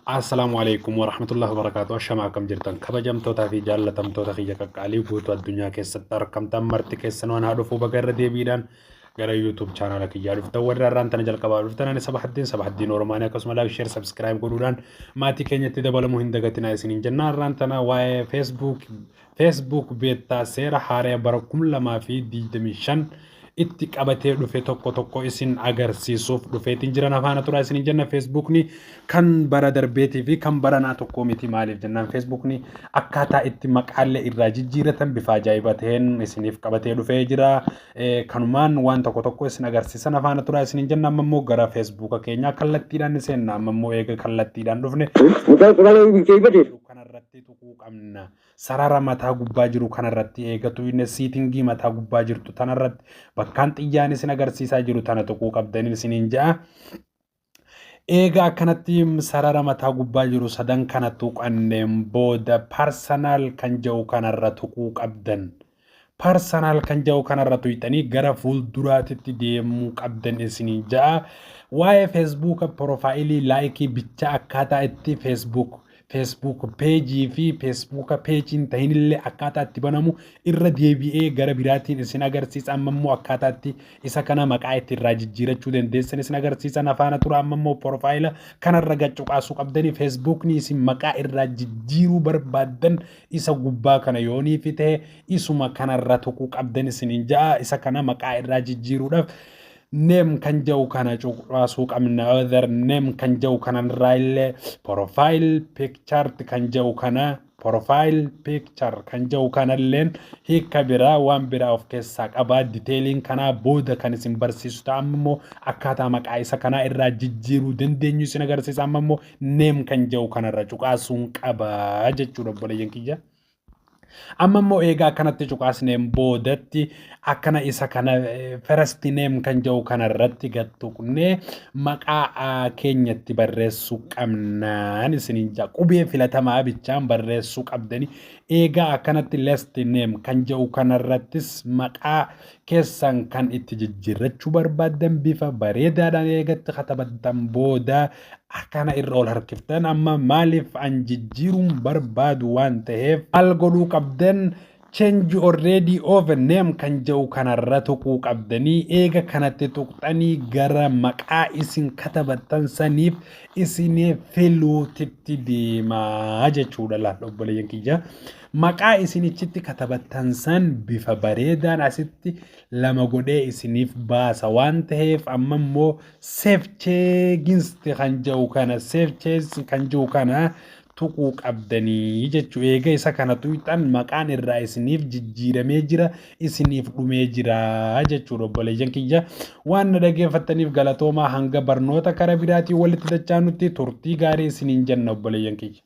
Assalaamu alaikum warahmatullahi wabarakaatu. Ashama, akkam jirtan, kabajamtootaa fi jaallatamtoota kiyya qaqqaalii guutuu addunyaa keessatti argamtan marti keessan? Waan haa dhufuu, baga irra deebiidhaan gara YouTube chaanaala kiyyaa dhuftan. Warri har'aan tana jalqabaa dhuftan, ani Sabahaddiin, Sabahaddiin Oromaanii. Akkasuma like, share, subscribe godhuudhaan maatii keenyatti dabalamuu hin dagatinaa isiniin jenna. Har'aan tana waa'ee Facebook beta seera haaraa bara 2025 itti qabatee dhufe tokko tokko isin agarsiisuuf dhufeetiin jiran afaana turaa isiniin jenna. Feesbuukni kan bara darbeetii fi kan baranaa tokko miti. Maaliif jennaan, Feesbuukni akkaataa itti maqaalee irraa jijjiiratan bifa ajaa'iba ta'een isiniif qabatee dhufee jira. Kanumaan waan tokko tokko isin agarsiisan afaana turaa isiniin jenna. Amma immoo gara Feesbuuka keenyaa kallattiidhaan ni seenna. Amma immoo eega kallattiidhaan dhufne kanarratti tuquu qabna. Sarara mataa gubbaa jiru kanarratti eegatu inni setting mataa gubbaa jirtu tanarratti, bakkaan xiyyaan isin agarsiisaa jiru tana tuquu qabdanii isiniin ja'a. Eega akkanatti sarara mataa gubbaa jiru sadan kana tuqanneen booda, personal kan jedhu kanarra tuquu qabdan. Personal kan jedhu kanarra tuqxanii gara fuulduraatitti deemuu qabdan isiniin ja'a. Waa'ee Feesbuuka profile like bicha, akkaataa itti Facebook page fi Feesbuuka peejiin tahinillee akkaataa itti banamu irra deebi'ee gara biraatiin isin agarsiisa. Amma immoo akkaataa itti isa kana maqaa itti irraa jijjiirachuu dandeessan isin agarsiisan afaana tura. Amma immoo profile kanarra gaccuqaasuu qabdanii, Feesbuukni isin maqaa irraa jijjiiruu barbaaddan isa gubbaa kana yoonii fi ta'e isuma kanarra tuquu qabdan isiniin ja'a. Isa kana maqaa irraa jijjiiruudhaaf name kan jedhu kana cuqaasuu qabna. Other name kan jedhu kanarraa illee profile picture kan jedhu kana, profile picture kan jedhu kanalleen hiika biraa, waan biraa of keessaa qabaa. Detailiin kanaa booda kan isin barsiisu ta'a. Amma immoo akkaataa maqaa isa kanaa irraa jijjiiruu dandeenyu isin agarsiisa. Amma immoo name kan jedhu kanarra cuqaasuun qabaa jechuudha, obboleeyyan kiyya. Amma immoo eegaa akkanatti cuqaasneen boodatti, akkana isa kana first name kan jedhu kanarratti gad tuqnee maqaa keenyatti barreessuu qabnaan isiniin jaa. Qubee filatamaa bichaan barreessuu qabdani. Eegaa akkanatti last name kan jedhu kanarrattis maqaa keessan kan itti jijjiirrachuu barbaaddan bifa bareedaadhaan eegatti katabattan booda, akkana irra ol harkiftan. Amma maaliif an jijjiiruun barbaadu waan ta'eef, maal godhuu qabdan? Change already of name kan jedhu kanarra tuquu qabdanii. Eega kanatti tuqxanii, gara maqaa isin katabattan saniif isinii filuutitti deemaa jechuudha. Laal, obboleeyyan kiyya, maqaa isinichitti katabattan san bifa bareedaan asitti lama godhee isiniif baasa waan ta'eef, amma immoo save changes kan jedhu kana, save changes kan jedhu kana tuquu qabdanii jechuu. Eega isa kana tuqxan, maqaan irraa isiniif jijjiiramee jira, isiniif dhumee jira jechuudha. Obboleeyyan kiyya, waan na dhageeffattaniif galatoomaa. Hanga barnoota kara biraatiin walitti dachaanutti turtii gaarii isiniin jenna, obboleeyyan kiyya.